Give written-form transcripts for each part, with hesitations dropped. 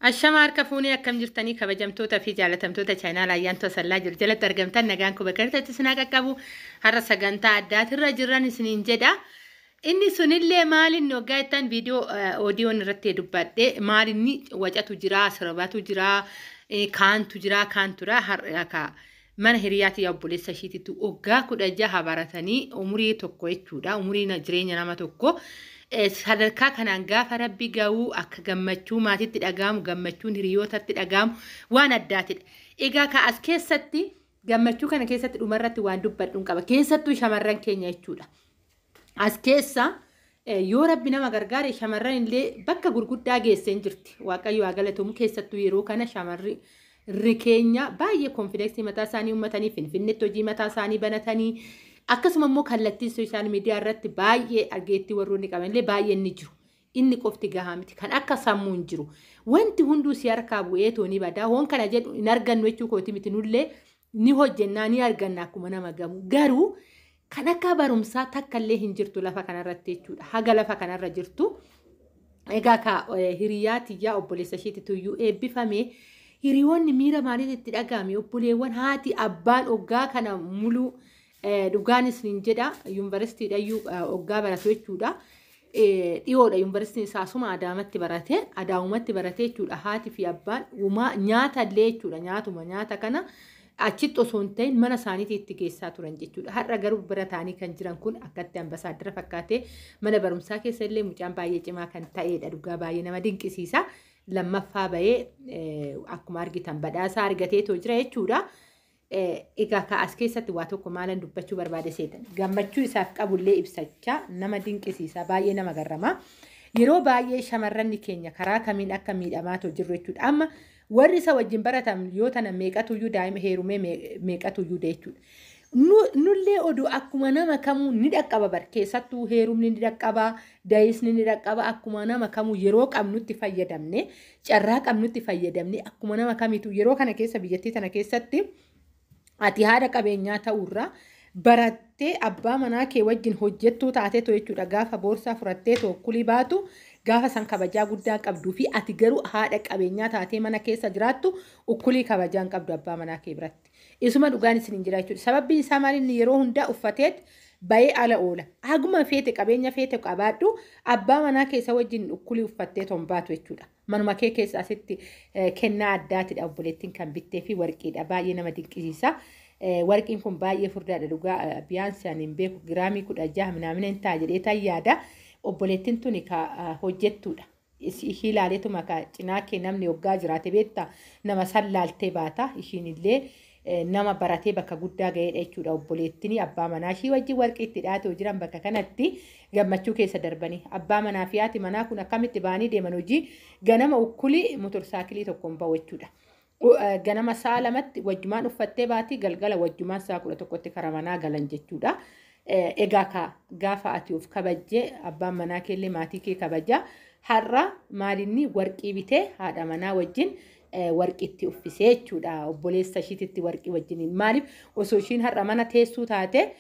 Ashama harka fuunee, akkam jirtanii kabajamtoota fi jaalatamtoota chaanaala Ayyaantuu Asallaa jiru jalatti argamtan? Nagaan koo bakka irratti isin haa qaqqabu. Har'a sagantaa addaatirra jiran isiniin jedha. Inni sunillee maalinni waggaa ittaan viidiyoo oodiyoon irratti dubbadhe, maalinni wacatu jira, sirbatu jira, kaantu jira, kaantura har'a mana hiriyaati obboleessa ishiititti waggaa 16 baratanii, umurii tokko jechuudha. Umurii jireenya nama tokko. Sadarkaa kanaan gaafa rabbi ga'uu, akka gammachuu maatitti dhaga'amu, gammachuun hiriyootatti dhaga'amu waan addaatidha. Egaa ka as keessatti gammachuu kana keessatti dhumarratti waan dubbadhuun qaba. Keessattuu shamarran keenya jechuudha. As keessa yoo rabbi nama gargaare, shamarran illee bakka gurguddaa geessee jirti. Waaqayyo haa galatomu. Keessattuu yeroo kana shamarri keenya baay'ee confidence mataa isaanii uummatanii, Finfinneetti hojii mataa isaanii banatanii, akkasuma immoo kallattii social media irratti baay'ee argeettii warroonni qaban illee baay'een ni jiru. Inni qofti gahaa miti. Kan akka sammuu hin jiru. Wanti hunduu si harkaa bu'ee toonii badaa. Hoon kana jedhu hin argannu jechuu kooti miti, nullee ni hojjennaa, ni arganna akkuma nama gamu. Garuu kan akka barumsaa takka illee hin jirtu lafa kanarratti jechuudha. Haga lafa kanarra jirtu. Egaa ka hiriyaa tiyyaa obboleessa isheetitu tuyyuu eebbifame. Hiriyoonni miira maaliif itti dhaga'ame? Obboleewwan, haati, abbaan oggaa kana muluu, dhugaanis niin jedha, yuunivarsiitiidhayyuu oggaa baratu jechuudha. Dhiyoodha yuunivarsiitiin isaa, suma Adaamatti barate, Adaamumatti barate jechuudha. Haati fi abbaan uumaa nyaata illee jechuudha, nyaatuma nyaata kana achitti osoo hin ta'in mana isaaniitii itti geessaa turan jechuudha. Har'a garuu bira taa'anii kan jiran kun akkatti ambasaaddara fakkaatee mana barumsaa keessa illee mucaan baay'ee cimaa kan ta'edha. Dhugaa baay'ee nama dinqisiisa. Lammaffaa bahee akkuma argitan badhaasaa argateetoo jira jechuudha. Egaa ka as keessatti waa tokko maalan dubbachuu barbaade seetan? Gammachuu isaaf qabullee ibsachaa, nama dinqisiisa, baay'ee nama garrama. Yeroo baay'ee shamarranni keenya karaa kamiin akka miidhamaatoo jirru jechuudha. Amma warri isa wajjin baratan yoo tana meeqatuyyuu daa'ima heerumee, meeqatuyyuu jechuudha. Nullee oduu akkuma nama kamuu ni dhaqqaba bar, keessattuu heerumni ni dhaqqaba, dayisni ni dhaqqaba. Akkuma nama kamuu yeroo qabnutti fayyadamne, carraa qabnutti fayyadamne, akkuma nama kamiitu yeroo kana keessa biyyattii tana keessatti ati haadha qabeenyaa ta'urraa barattee abbaa manaa kee wajjin hojjettuu taateetu jechuudha. Gaafa boorsaa furattee tokkulii baatu, gaafa san kabajaa guddaa qabduu fi ati garuu haadha qabeenyaa taatee mana keessa jiraattu ukkulii kabajaa hin qabdu abbaa manaa kee biratti. Isuma dhugaan isin hin jira jechuudha. Sababbiin isaa maal? Inni yeroo hundaa uffateet bahee ala oola. Haguma feete qabeenya feete qabaadhu, abbaa manaa keessa wajjin ukkulii uffattee ton baatu jechuudha. Manuma kee keessa asitti kennaa addaatidha obboleettiin kan bittee fi warqiidha. Baay'ee nama dinqisiisa. Warqiin kun baay'ee furdaadha dhugaa, biyyaansi ani hin beeku, giraamii 16 minaamina hin ta'a jedhee tan yaada. Obboleettiin tuni ka hojjettuudha. Ishii ilaaleetuma ka cinaa kee namni hoggaa jiraate beektaa, nama san laaltee baata. Ishiin illee nama baratee bakka guddaa ga'eedha jechuudha. Obboleettiin abbaa manaa ishii wajjin warqii itti dhiyaatee jiran bakka kanatti gammachuu keessa darbanii. Abbaa manaa fi haati manaa kun akkamitti ba'anii deeman hojii? Ganama ukkulii motorsaayikilii tokkoon ba'u jechuudha. Ganama sa'a 2tti wajjumaan uffattee baati, galgala wajjumaan sa'a 11tti kara manaa galan jechuudha. Egaa ka gaafa ati of kabajjee, abbaan manaa keellee maatii kee kabaja. Har'a maalinni warqii bitee haadha manaa wajjin warqiitti uffisee jechuudha. Obboleessa ishiititti warqii wajjin. Maaliif? Osoo ishiin har'a mana teessuu taate,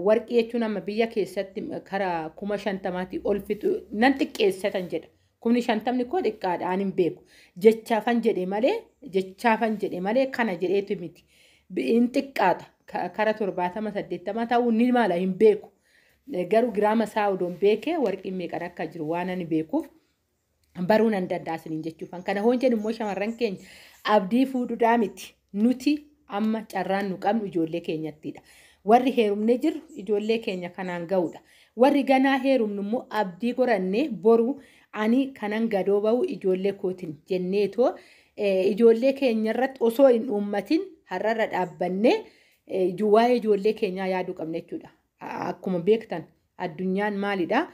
warqii jechuun amma biyya keessatti karaa 50,000tii ol fixu nan xiqqeessatan jedha. 50,000 koo xiqqaadha, ani hin beeku. Jechaafan jedhe malee, jechaafan jedhe malee kana jedheetu miti. Hin xiqqaata. Kara 70, 80 ta'uu ni mala, hin beeku. Garuu giraama isaa odoon beekee, warqiin meeqan akka jiru waan ani beekuuf baruu nan danda'a isiniin jechuufan. Kana hoon jedhu immoo shamarran keenya abdii fuudhuudhaa miti. Nuti amma carraan nu qabnu ijoollee keenyattidha. Warri heerumnee jirru ijoollee keenya kanaan ga'uudha. Warri ganaa heerumnu immoo abdii gorannee, boru ani kanan gadoo ba'u ijoollee kootiin jenneetoo, ijoollee keenya irratti osoo hin uummatin har'arra dhaabbannee waa'ee ijoollee keenyaa yaaduu qabna jechuudha. Akkuma beektan addunyaan maalidha?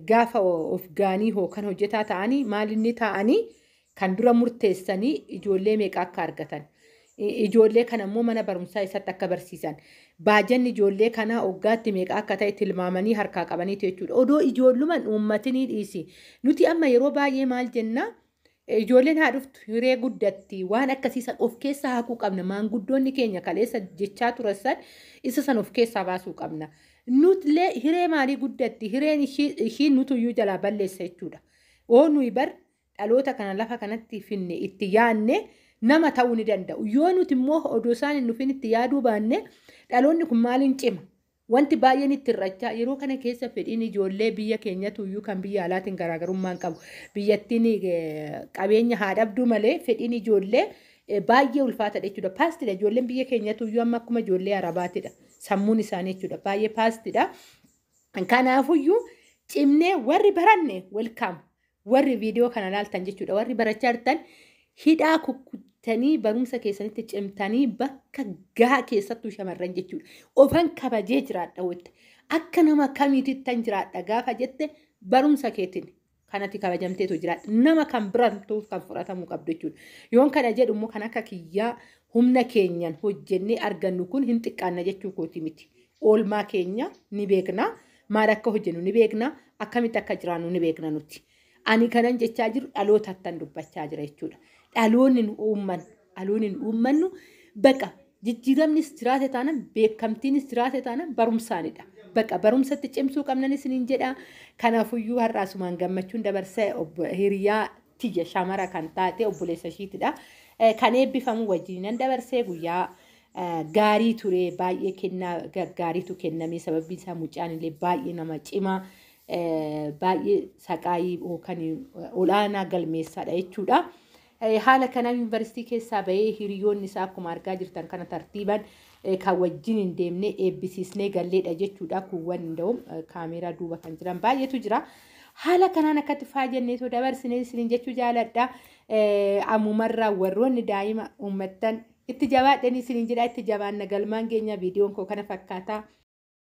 Gaafa of gaanii hoo kan hojjetaa ta'anii maalinni ta'anii kan dura murteessanii ijoollee meeqa akka argatan. Ijoollee kana immoo mana barumsaa isatti akka barsiisan. Baajanni ijoollee kanaa waggaatti meeqa akka ta'e tilmaamanii harkaa qabaniitu jechuudha. Odoo ijoolluman uummatinii dhiisi. Nuti amma yeroo baay'ee maal jennaa? Ijoolleen haa dhuftu, hiree guddatti, waan akkasii san of keessaa haquu qabna. Maanguddoonni keenya kaleessa jechaa turan san, isa san of keessaa baasuu qabna. Nutillee hiree maalii guddatti? Hireen ishii nutuyyuu jalaa balleessa jechuudha. Oo nuyi bar dhaloota kana lafa kanatti finne itti yaanne nama ta'uu ni danda'u. Yoo nuti immoo odoo isaan hin dhufin itti yaaduu baanne, dhaloonni kun maaliin cima? Wanti baay'een itti hir'achaa yeroo kana keessa fedhiin ijoollee biyya keenyatu iyyuu kan biyya alaatiin garaagarummaa hin qabu. Biyyattiin qabeenya haa dhabduu malee fedhiin ijoollee baay'ee ulfaataadha jechuudha. Paastiidha, ijoolleen biyya keenyatu iyyuu amma akkuma ijoollee arabaatidha. Sammuun isaanii jechuudha, baay'ee paastiidha. Kanaafuyyuu cimnee warri baranne, welcome, warri viidiyoo kana laaltan jechuudha, warri barachaa jirtan, hidhaa kukkuttanii barumsa keessanitti cimtanii bakka gahaa, keessattuu shamarran jechuudha. Ofan kabajee jiraadha wette, akka nama kamiitittan jiraadha gaafa jette, barumsa keetiin kanatti kabajamteetu jiraadha. Nama kan birantuuf kan fudhatamuu qabdu jechuudha. Yoon kana jedhu immoo kan akka kiyyaa humna keenyan hojjennee argannu kun hin xiqqaanna jechuu kooti miti. Oolmaa keenya ni beekna. Maal akka hojjennu ni beekna. Akkamitti akka jiraannu ni beekna nuti. Ani kanan jechaa jiru dhalootattan dubbachaa jira jechuudha. Dhaloonni nu uummannu, dhaloonni nu uummannu baqa jijjiiramnis jiraate taanaan, beekamtiinis jiraate taanaan barumsaanidha. Baqa barumsatti cimsuu qabnan isiniin jedha. Kanaafuyyuu har'aasumaan gammachuun dabarsee hiriyaa tiyya shamara kan taate obboleessa ishiitidha. Kan eebbifamu wajjin nan dabarsee, guyyaa gaarii ture, baay'ee kennaa gaggaariitu kenname. Sababni isaa mucaan illee baay'ee nama cimaa, baay'ee saqaayii yookaan olaanaa galmeessaadha jechuudha. Haala kanaan yuunivarsiitii keessaa bahee hiriyoonni isaa akkuma argaa jirtan kana tartiiban kan wajjin hin deemne eebbisiisnee galleedha jechuudha. Kuuwwan danda'u kaameeraa duuba kan jiran baay'eetu jira. Haala kanaan akkatti faayyanneetoo dabarsinee isiniin jechuu jaaladha. Ammumarraa warroonni daa'ima uummattan itti jabaadhanii isiniin jedha, itti jabaanna, galmaan keenya. Viidiyoon koo kana fakkaata.